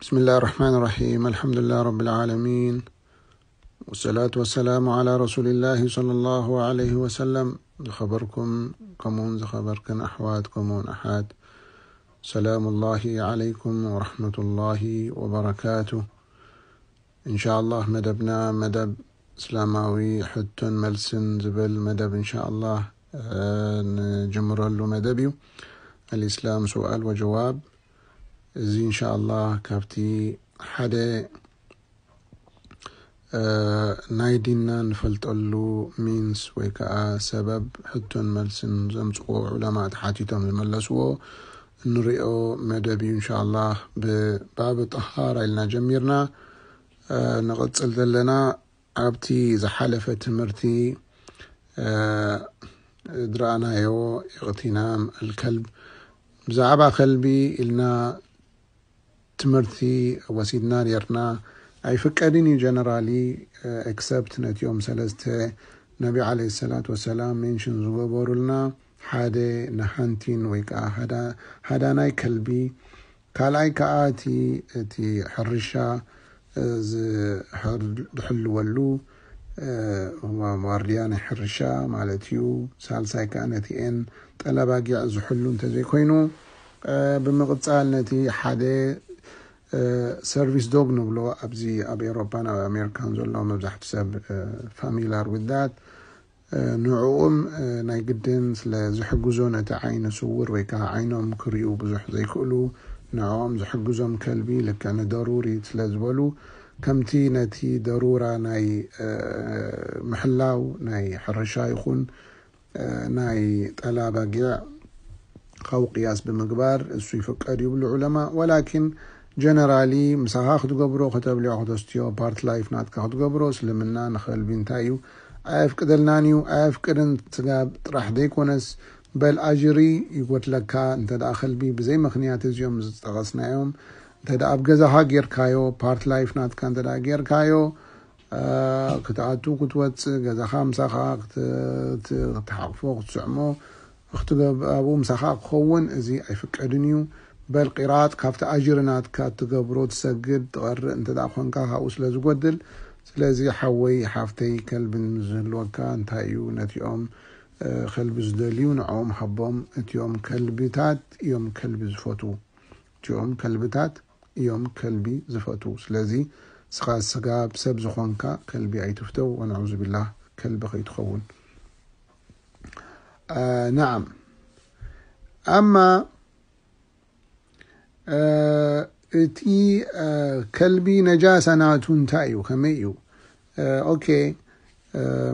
بسم الله الرحمن الرحيم. الحمد لله رب العالمين. والصلاة والسلام على رسول الله صلى الله عليه وسلم. ዝኸበርኩም ከምኡውን ዝኸበርክን ኣሕዋት ከምኡውን ኣሓት፣ ሰላም ላሂ ዓለይኩም ወረሕመቱላሂ ወበረካቱ። እንሻ ኣላህ መደብና መደብ እስላማዊ ሕቶን መልስን ዝብል መደብ እንሻ ኣላህ ንጅምረሉ መደብ እዩ። ኣልእስላም ሱኣል ወጀዋብ። እዚ እንሻ ኣላህ ካብቲ ሓደ ናይ ዲንና ንፈልጠሉ ሚንስ ወይ ከዓ ሰበብ ሕቶን መልስን ዘምፅዎ ዑለማ ተሓቲቶም ዝመለስዎ እንሪኦ መደብ እዩ። እንሻ ኣላህ ብባብ ጠሃራ ኢልና ጀሚርና ንቕፅል ዘለና። ኣብቲ ዝሓለፈ ትምህርቲ ዝረኣናዮ ኢቕቲናም ኣልከልብ፣ ብዛዕባ ከልቢ ኢልና ትምህርቲ ወሲድና ኔርና። ኣይፍቀድን እዩ ጀነራሊ፣ ኤክሰፕት ነቲኦም ሰለስተ ነቢ ዓለይሂ ሰላቱ ወሰላም ሜንሽን ዝገበሩልና፣ ሓደ ንሓንቲን ወይ ከዓ ሃዳናይ ከልቢ፣ ካልኣይ ከዓ እቲ ሕርሻ ዝሕልወሉ ዋርድያ ናይ ሕርሻ ማለት እዩ። ሳልሳይ ከዓ ነቲኤን ጠላባጊዕ ዝሕሉ እንተዘይኮይኑ፣ ብምቕፃል ነቲ ሓደ ሰርቪስ ዶግ ንብሎ ኣብዚ ኣብ ኤሮፓን ኣብ ኣሜሪካን ዘሎ መብዛሕቱ ሰብ ፋሚላር ውዳት ንዕኡም ናይ ግድን ስለ ዝሕግዞ ነቲ ዓይኒ ስውር ወይ ከዓ ዓይኖም ክሪኡ ብዙሕ ዘይክእሉ ንዕኦም ዝሕግዞም ከልቢ ልክዕ ንደሩሪ ስለ ዝበሉ ከምቲ ነቲ ደሩራ ናይ ምሕላው ናይ ሕርሻ ይኹን ናይ ጠላ በጊዕ ካብኡ ቅያስ ብምግባር እሱ ይፍቀድ ይብሉ ዑለማ። ወላኪን ጀነራሊ ምሳኻ ክትገብሮ፣ ከተብልዖ፣ ከተስትዮ፣ ፓርት ላይፍ ናትካ ክትገብሮ እስልምና ንኸልቢ እንታይ እዩ ኣየፍቅደልናን እዩ ኣየፍቅድን። ስጋብ ጥራሕ ዘይኮነስ በል ኣጅሪ ይጎድለካ እንተ ደኣ ከልቢ ብዘይ ምኽንያት እዚኦም ዝጠቐስናዮም እንተ ደኣ ኣብ ገዛኻ ጌርካዮ፣ ፓርት ላይፍ ናትካ እንተ ደኣ ጌርካዮ፣ ክትኣቱ ክትወፅእ ገዛኻ ምሳኻ ክትሓቕፎ ክትስዕሞ ኣብኡ ምሳኻ ክኸውን እዚ ኣይፍቀድን እዩ። በል ቂራጥ ካብቲ ኣጅሪ ናትካ ትገብሮ ትሰግድ ትቐርእ እንተ ደኣ ኮንካ ካብኡ ስለ ዝጎድል። ስለዚ ሓወይ ሓፍተይ ከልቢ ዝህልወካ እንታይ እዩ ነቲኦም ከልቢ ዝደልዩ ንዕኦም ሃቦም። እቲኦም ከልብታት እዮም ከልቢ ዝፈትዉ። እቲኦም ከልብታት እዮም ከልቢ ዝፈትዉ። ስለዚ ንስኻ ስጋ ሰብ ዝኾንካ ከልቢ ኣይትፍተው። ወነዑዙ ቢላህ ከልቢ ከይትኸውን። ናዓም ኣማ እቲ ከልቢ ነጃሳ ናቱ እንታይ እዩ ከመይ እዩ? ኦኬ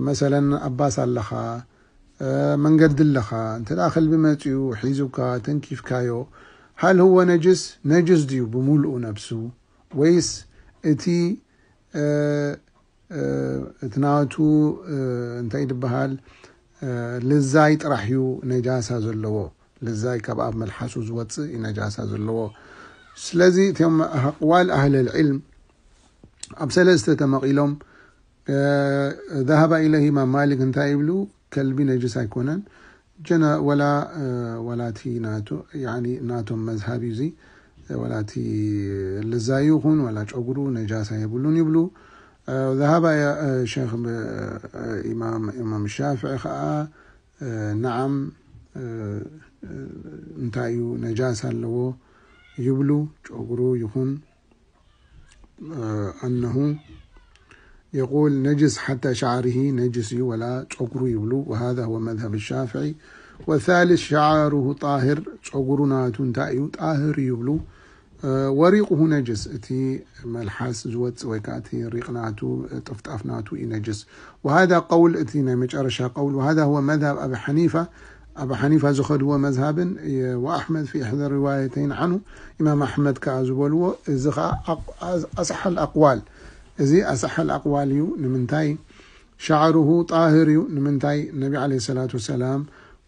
መሰለን ኣባስ ኣለኻ መንገዲ ኣለኻ እንተ ደኣ ከልቢ መፂኡ ሒዙካ ተንኪፍካዮ ሃል ህወ ነጅስ ነጅስ ድዩ ብምሉኡ ነብሱ ወይስ እቲ እቲ ናቱ እንታይ ድበሃል ልዛይ ጥራሕ እዩ ነጃሳ ዘለዎ። ልዛይ ካብ ኣብ መልሓሱ ዝወፅእ እዩ ነጃሳ ዘለዎ። ስለዚ እቶም ኣቅዋል ኣህለል ዕልም ኣብ ሰለስተ ተመቒሎም ذهب إليه ኢማም ማሊክ እንታይ ይብሉ? ከልቢ ነጅስ ኣይኮነን። ጀነ ወላ ወላቲ ናቶ ያኒ ናቶም መዝሃብ እዩ እዚ ወላቲ ልዛዩ ይኹን ወላ ጨጉሩ ነጃሳ የብሉን ይብሉ። ذهب ሸክ ኢማም ኢማም ሻፍዒ ከዓ ነዓም እንታይ እዩ ነጃሳ ኣለዎ ይብሉ። ጨጉሩ ይኹን أنه يقول نجس حتى شعره نجس እዩ ወላ ጨጉሩ ይብሉ። وهذا هو مذهب الشافعي. والثالث شعره طاهر ጨጉሩ ናቱ እንታይ እዩ ጣህር ይብሉ። وريقه نجس እቲ መልሓስ ዝወፅእ ወይ ከዓ እቲ ሪቕ ናቱ ጥፍጣፍ ናቱ እዩ ነጅስ። وهذا قول እቲ ናይ መጨረሻ قول وهذا هو مذهب أبي حنيفة ኣቡ ሓኒፋ ዝኸድዎ መዝሃብን وأحمد في إحدى الروايتين عنه ኢማም ኣሕመድ ከዓ ዝበልዎ እዚ ከዓ أصح الأقوال እዚ أصح الأقوال እዩ። ንምንታይ شعره طاهر እዩ ንምንታይ ነቢ عليه الصلاة والسلام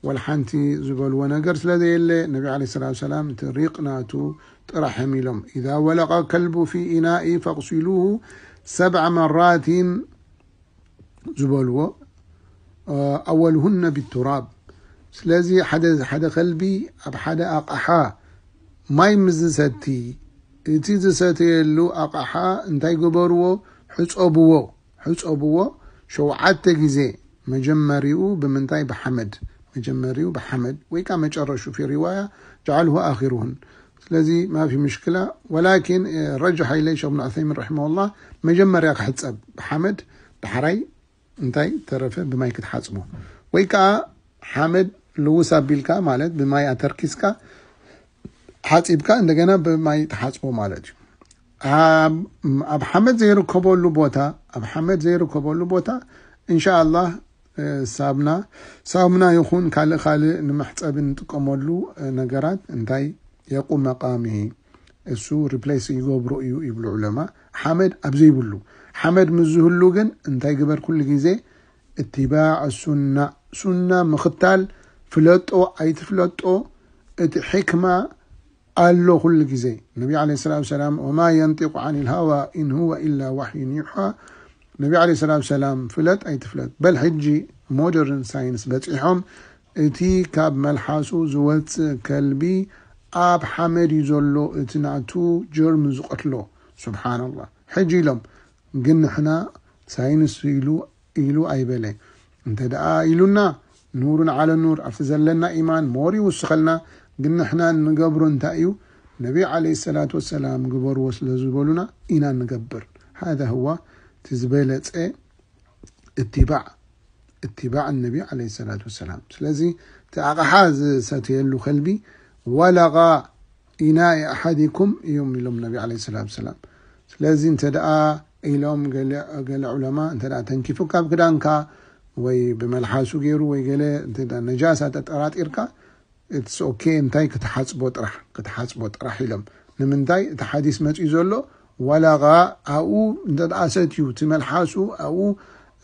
ወላ ሓንቲ ዝበልዎ ነገር ስለ ዘየለ ነቢ عليه الصلاة والسلام እቲ ሪቕ ናቱ ጥራሕ እዮም ኢሎም إذا ولغ الكلب في إنائي فاغسلوه سبع مرات ዝበልዎ ኣወልሁነ ቢቱራብ። ስለዚ ሓደ ሓደ ከልቢ ኣብ ሓደ ኣቕሓ ማይ ምስ ዝሰቲ እቲ ዝሰተየሉ ኣቕሓ እንታይ ግበርዎ? ሕጸብዎ። ሕጸብዎ ሸውዓተ ግዜ። መጀመሪኡ ብምንታይ? ብሓመድ። መጀመሪኡ ብሓመድ ወይ ከዓ መጨረሹ፣ ፊ ሪዋያ ጀዓልሁ ኣኺሩሁን። ስለዚ ማፊ ምሽክላ። ወላኪን ረጅሕ ኢለይ ሸኽ ብን ዑሰይሚን ረሒመሁላህ፣ መጀመርያ ክሕጸብ ብሓመድ፣ ዳሕራይ እንታይ ተረፈ ብማይ ክትሓጽቦ። ወይ ከዓ ሓመድ ልውስ ኣቢልካ፣ ማለት ብማይ ኣተርኪስካ ሓጺብካ፣ እንደገና ብማይ ትሓጽቦ ማለት እዩ። ኣብ ሓመድ ዘይርከበሉ ቦታ፣ ኣብ ሓመድ ዘይርከበሉ ቦታ እንሻኣላህ ሳብና ሳብና ይኹን ካልእ ካልእ ንመሕጸቢ እንጥቀመሉ ነገራት እንታይ የቁ መቃሚ እሱ ሪፕሌስ ይገብሮ እዩ ይብሉ ዑለማ። ሓመድ ኣብ ዘይብሉ፣ ሓመድ ምስ ዝህሉ ግን እንታይ ግበር? ኩሉ ግዜ እትባዕ ሱና፣ ሱና ምኽታል። ፍለጦ ኣይትፍለጦ፣ እቲ ሕክማ ኣሎ ኩሉ ግዜ። ነቢ ዓለይሂ ሰላቱ ሰላም፣ ወማ የንጢቁ ዓኒል ሃዋ ኢን ሁወ ኢላ ዋሕዩን ዩሓ። ነቢ ዓለይሂ ሰላቱ ሰላም፣ ፍለጥ ኣይትፍለጥ፣ በል ሕጂ ሞደርን ሳይንስ በፂሖም፣ እቲ ካብ መልሓሱ ዝወፅእ ከልቢ ኣብ ሓመድ እዩ ዘሎ፣ እቲ ናቱ ጀርም ዝቐትሎ። ሱብሓነላህ። ሕጂ ኢሎም ግን ንሕና ሳይንስ ኢሉ ኢሉ ኣይበለ። እንተ ደኣ ኢሉና ኑሩን ዓለ ኑር ኣብቲ ዘለና ኢማን ሞር ይውስኸልና። ግን ንሕና እንገብሮ እንታይ እዩ? ነቢ ዓለይሂ ሰላቱ ወሰላም ግበርዎ ስለ ዝበሉና ኢና እንገብር። ሃዛ ህዋ እቲ ዝበለጸ እትባዕ እትባዕ ነቢ ዓለይሂ ሰላቱ ወሰላም። ስለዚ እቲ ኣቕሓ ዝሰትየሉ ከልቢ ወለቓ ኢናኢ ኣሓዲኩም እዮም ኢሎም ነቢ ዓለይሂ ሰላቱ ወሰላም። ስለዚ እንተ ደኣ ኢሎም ገለ ገለ ዑለማ እንተ ደኣ ተንኪፉካ ብክዳንካ ወይ ብመልሓሱ ገይሩ ወይ ገለ እንተ ደኣ ነጃሳ ተጠራጢርካ፣ ኢትስ ኦኬ፣ እንታይ ክትሓጽቦ ጥራሕ ክትሓጽቦ ጥራሕ ኢሎም። ንምንታይ እቲ ሓዲስ መጺኡ ዘሎ? ወለቓ ኣብኡ እንተ ደኣ ሰትዩ እቲ መልሓሱ ኣብኡ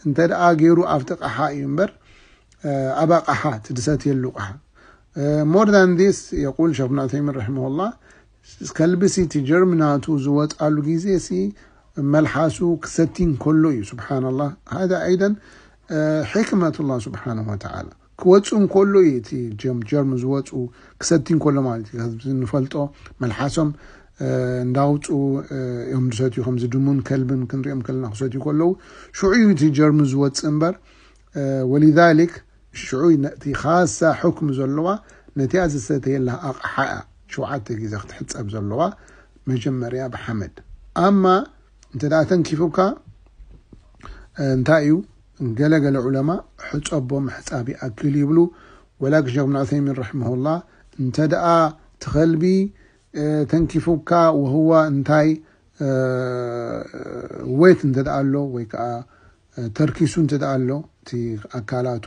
እንተ ደኣ ገይሩ ኣብቲ ኣቕሓ እዩ እምበር ኣብ ኣቕሓ እቲ ዝሰትየሉ ኣቕሓ። More than this, የቁል ሸኽ ብን ዑሰይሚን ረሒመሁላህ፣ ከልቢ ሲ እቲ ጀርም ናቱ ዝወፅኣሉ ግዜ ሲ መልሓሱ ክሰቲ እንከሎ እዩ። ሱብሓነላህ። ሃዛ ኣይደን ሕክመቱላህ ሱብሓነሁ ወተዓላ። ክወፁ እንከሎ እዩ እቲ ጀም- ጀርም ዝወፁ ክሰቲ እንከሎ ማለት እዩ። ከምዚ ንፈልጦ መልሓሶም እንዳውፁ እዮም ዝሰትዩ። ከምዚ ድሙን ከልብን ክንሪኦም ከለና ክሰትዩ ከለዉ ሽዑ እዩ እቲ ጀርም ዝወፅእ እምበር ወሊዛሊክ ሽዑ ነቲ ካሳ ሕክም ዘለዋ ነቲኣ ዝሰተየላ ኣቕሓ እያ ሸውዓተ ግዜ ክትሕፀብ ዘለዋ፣ መጀመርያ ብሓመድ። ኣማ እንተ ደኣ ተንኪፉካ እንታይ እዩ? ገለገለ ዑለማ ሕፀቦ ምሕፃብ ይኣክል ይብሉ። ወላኪን ሸኽ ብን ዑሰይሚን ረሒመሁላ እንተ ደኣ ትኸልቢ ተንኪፉካ ወህዋ እንታይ ዌት እንተ ደኣ ኣሎ ወይ ከዓ ተርኪሱ እንተ ደኣ ኣሎ እቲ ኣካላቱ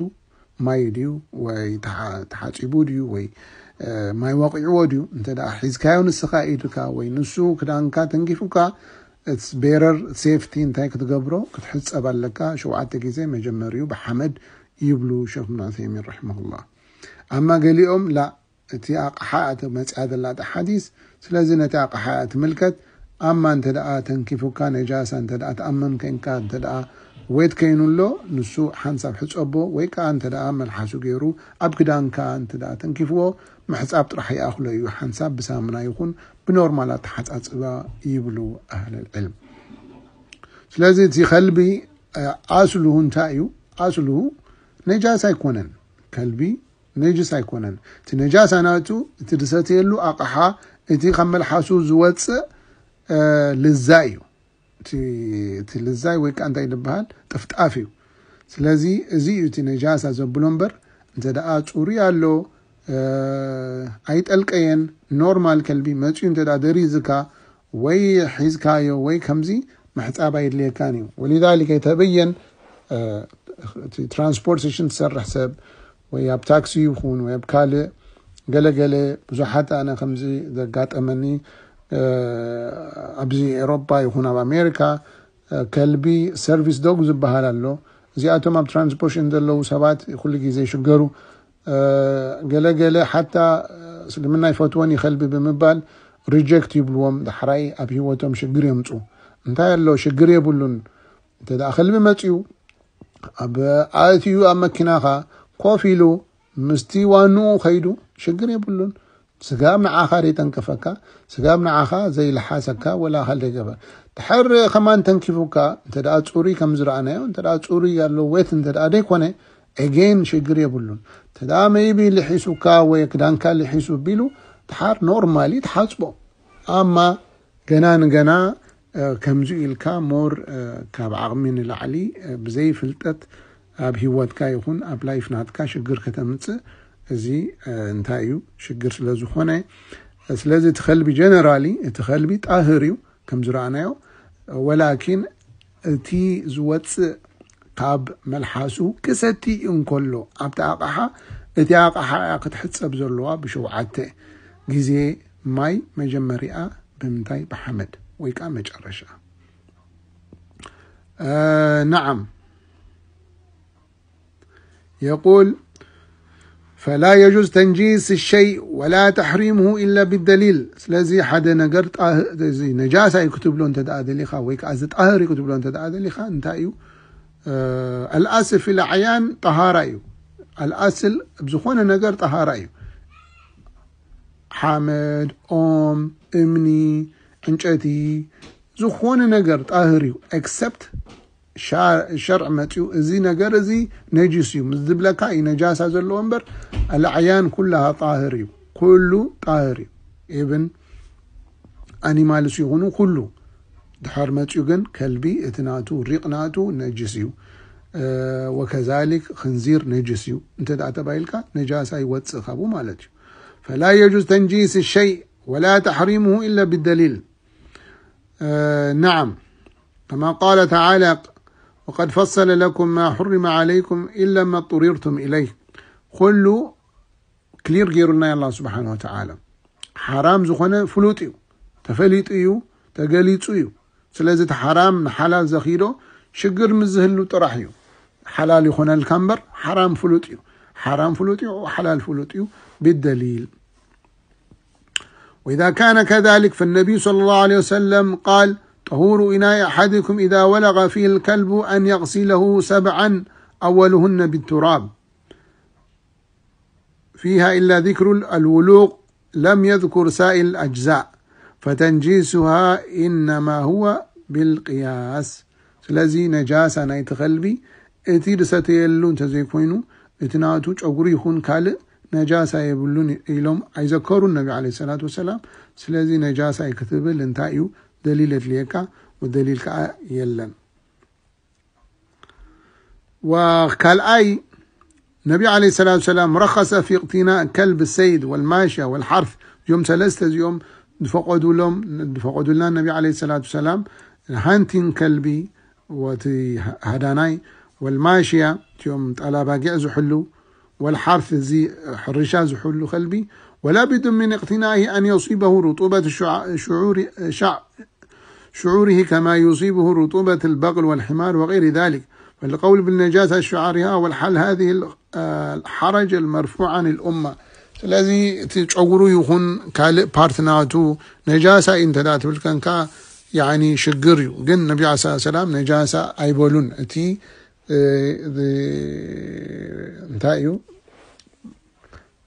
ማይ ድዩ ወይ ተሓ- ተሓፂቡ ድዩ ወይ ማይ ወቂዕዎ ድዩ እንተ ደኣ ሒዝካዮ ንስኻ ኢድካ ወይ ንሱ ክዳንካ ተንኪፉካ፣ it's better safety እንታይ ክትገብሮ ክትሕፀብ ኣለካ ሸውዓተ ግዜ መጀመሪኡ ብሓመድ ይብሉ ሸኽ ብን ዑሰይሚን ረሒመሁላ። ኣማ ገሊኦም ላ እቲ ኣቕሓ እያ መፅያ ዘላ እታ ሓዲስ። ስለዚ ነቲ ኣቕሓ እያ ትምልከት። ኣማ እንተ ደኣ ተንኪፉካ ነጃሳ እንተ ደኣ ትኣመን ከይንካ እንተ ደኣ ዌት ከይኑ ኣሎ ንሱ ሓንሳብ ሕፀቦ ወይ ከዓ እንተ ደኣ መልሓሱ ገይሩ ኣብ ክዳንካ እንተ ደኣ ተንኪፍዎ ምሕፃብ ጥራሕ ይኣኽሎ እዩ ሓንሳብ ብሳሙና ይኹን ብኖርማል ኣተሓፃፅባ ይብሉ ኣህለል ዕልም። ስለዚ እቲ ከልቢ ኣስልሁ እንታይ እዩ? ኣስልሁ ነጃስ ኣይኮነን። ከልቢ ነጅስ ኣይኮነን። እቲ ነጃሳ ናቱ እቲ ዝሰትየሉ ኣቕሓ እቲ ካብ መልሓሱ ዝወፅእ ልዛይ እዩ። እቲ ልዛይ ወይ ከዓ እንታይ ዝበሃል ጥፍጣፍ እዩ። ስለዚ እዚ እዩ እቲ ነጃሳ ዘብሎ እምበር እንተ ደኣ ፅሩይ ኣሎ ኣይጠልቀየን ኖርማል ከልቢ መፅዩ እንተ ደኣ ደሪዝካ ወይ ሒዝካዮ ወይ ከምዚ ምሕፃብ ኣይድልየካን እዩ። ወሊዛሊከ የተበየን እቲ ትራንስፖርቴሽን ትሰርሕ ሰብ ወይ ኣብ ታክሲ ይኹን ወይ ኣብ ካልእ ገለገለ ብዙሓት ኣነ ከምዚ ዘጋጠመኒ ኣብዚ ኤሮፓ ይኹን ኣብ ኣሜሪካ ከልቢ ሰርቪስ ዶግ ዝበሃል ኣሎ። እዚኣቶም ኣብ ትራንስፖርቴሽን ዘለዉ ሰባት ኩሉ ግዜ ይሽገሩ። ገለገለ ሓታ እስልምና ይፈትወን ይኸልቢ ብምባል ሪጀክት ይብልዎም። ዳሕራይ ኣብ ህይወቶም ሽግር የምፁ። እንታይ ኣሎ ሽግር የብሉን። እንተ ደኣ ከልቢ መፅዩ ኣብ ኣእትዩ ኣብ መኪናኻ ኮፍ ኢሉ ምስቲ ዋንኡ ከይዱ ሽግር የብሉን። ስጋብ ንዓኻ ዘይተንከፈካ፣ ስጋብ ንዓኻ ዘይልሓሰካ፣ ወላ ካልእ ገበር። ድሕር ከማን ተንኪፉካ፣ እንተ ደኣ ጽሩይ ከም ዝረኣናዮ፣ እንተ ደኣ ጽሩይ ኣሎ ዌት እንተ ደኣ ዘይኮነ፣ ኤጌን ሽግር የብሉን። እንተ ደኣ መይቢ ልሒሱካ ወይ ክዳንካ ልሒሱ ቢሉ፣ ድሓር ኖርማሊ ትሓጽቦ። ኣማ ገና ንገና፣ እ፣ ከምዚ ኢልካ ሞር፣ እ፣ ካብ ዓቕሚ ንላዕሊ፣ እ፣ ብዘይ ፍልጠት ኣብ ህይወትካ ይኹን ኣብ ላይፍ ናትካ ሽግር ከተምጽእ፣ እዚ፣ እ፣ እንታይ እዩ? ሽግር ስለ ዝኾነ፣ ስለዚ እቲ ከልቢ ጀነራሊ፣ እቲ ከልቢ ጣህር እዩ፣ ከም ዝረኣናዮ። ወላኪን እቲ ዝወጽእ ካብ መልሓሱ ክሰቲ እንከሎ ኣብቲ ኣቕሓ፣ እቲ ኣቕሓ እያ ክትሕጸብ ዘለዋ ብሸውዓተ ግዜ ማይ፣ መጀመሪኣ ብምንታይ? ብሓመድ ወይ ከኣ መጨረሻ። እ፣ ነዓም። يقول: فلا يجوز تنجيس الشيء ولا تحريمه إلا بالدليل። ስለዚ ሓደ ነገር ጣህ-፣ እዚ ነጃሳ እዩ ክትብሎ እንተ ደኣ ደሊኻ ወይ ከኣ እዚ ጣህር እዩ ክትብሎ እንተ ደኣ ደሊኻ እንታይ እዩ? እ፣ الأصل في الأعيان طهارة እዩ። الأصل ኣብ ዝኾነ ነገር ጣሃራ እዩ። ሓመድ፣ ኦም፣ እምኒ፣ ዕንጨቲ፣ ዝኾነ ነገር ጣህር እዩ። ኤክሰፕት ሻ-፣ ሸርዕ መጺኡ፣ እዚ ነገር እዚ ነጅስ እዩ ምስ ዝብለካ እዩ ነጃሳ ዘለዎ እምበር፣ ኣልኣዕያን ኩላሃ ጣህር እዩ። ኩሉ ጣህር እዩ። ኢብን ኣኒማልስ ይኹኑ ኩሉ። ድሓር መጺኡ ግን ከልቢ እቲ ናቱ ሪቕ ናቱ ነጅስ እዩ። እ፣ ወከዛሊክ ኽንዚር ነጅስ እዩ። እንተ ደኣ ተባሂልካ ነጃሳ ይወጽእ ካብኡ ማለት እዩ። فلا يجوز تنجيس الشيء ولا تحريمه إلا بالدليل. آه، نعم. كما قال تعالى: وقد فصل لكم ما حرم عليكم إلا ما اضطررتم إليه. ኩሉ ክሊር ገይሩልና ኣላህ ስብሓን ወተዓላ። ሓራም ዝኾነ ፍሉጥ እዩ፣ ተፈሊጡ እዩ፣ ተገሊጹ እዩ። ስለዚ እቲ ሓራም ንሓላል ዘኺዶ ሽግር ምስ ዝህሉ ጥራሕ እዩ ሓላል ይኾነልካ እምበር፣ ሓራም ፍሉጥ እዩ። ሓራም ፍሉጥ እዩ፣ ሓላል ፍሉጥ እዩ፣ ብደሊል። وإذا كان كذلك فالنبي صلى الله عليه وسلم قال: طهور إناء أحدكم إذا ولغ فيه الكلب أن يغسله سبعا أولهن بالتراب فيها إلا ذكر الولوغ لم يذكر سائر الأجزاء فتنجيسها إنما هو بالقياس. ስለዚ ነጃሳ ናይቲ ከልቢ እቲ ዝሰተየሉ እንተዘይኮይኑ፣ እቲ ናቱ ጨጉሪ ይኹን ካልእ ነጃሳ የብሉን ኢሎም ኣይዘከሩን ነቢ ዓለይሂ ሰላቱ ወሰላም። ስለዚ ነጃሳ እዩ ክትብል እንታይ እዩ ደሊል የድልየካ? ወደሊል ከዓ የለን። ወካልኣይ ነቢ ዓለይሂ ሰላቱ ወሰላም ረኸሰ ፊ እቅትናእ ከልብ ሰይድ ወልማሽያ ወልሓርፍ፣ እዚኦም ሰለስተ እዚኦም ዝፈቐዱሎም፣ ዝፈቐዱልና ነቢ ዓለይሂ ሰላቱ ወሰላም፣ ሃንቲንግ ከልቢ፣ ወቲ ሃዳናይ፣ ወልማሽያ፣ እቲኦም ጣላባጊዕ ዝሕሉ፣ ወልሓርፍ፣ እዚ ሕርሻ ዝሕሉ ከልቢ፣ ወላ ቢዱ ምን እቅትናኢ ኣን የሲበሁ ሩጡበት ሸዓ-፣ ሽዑሪ-፣ ሸዕ-፣ ሽዑሪሂ ከማ ዩሲብሁ ሩጡበት ልበቅል ወልሒማር ወገይሪ ዛሊክ። ፈልቀውል ብልነጃሳ ሽዓሪሃ ወልሓል ሃዚህ ል-፣ አ፣ ሓረጅ ልመርፉዕ ዓን ልኡማ። ስለዚ እቲ ጨጉሩ ይኹን ካልእ ፓርት ናቱ ነጃሳ እዩ እንተ ደኣ ትብል ከንካ፣ ያኒ ሽግር እዩ። ግን ነቢ ዓለይሂ ሰላም ነጃሳ ኣይበሉን። እቲ፣ እ፣ እ፣ እንታይ እዩ?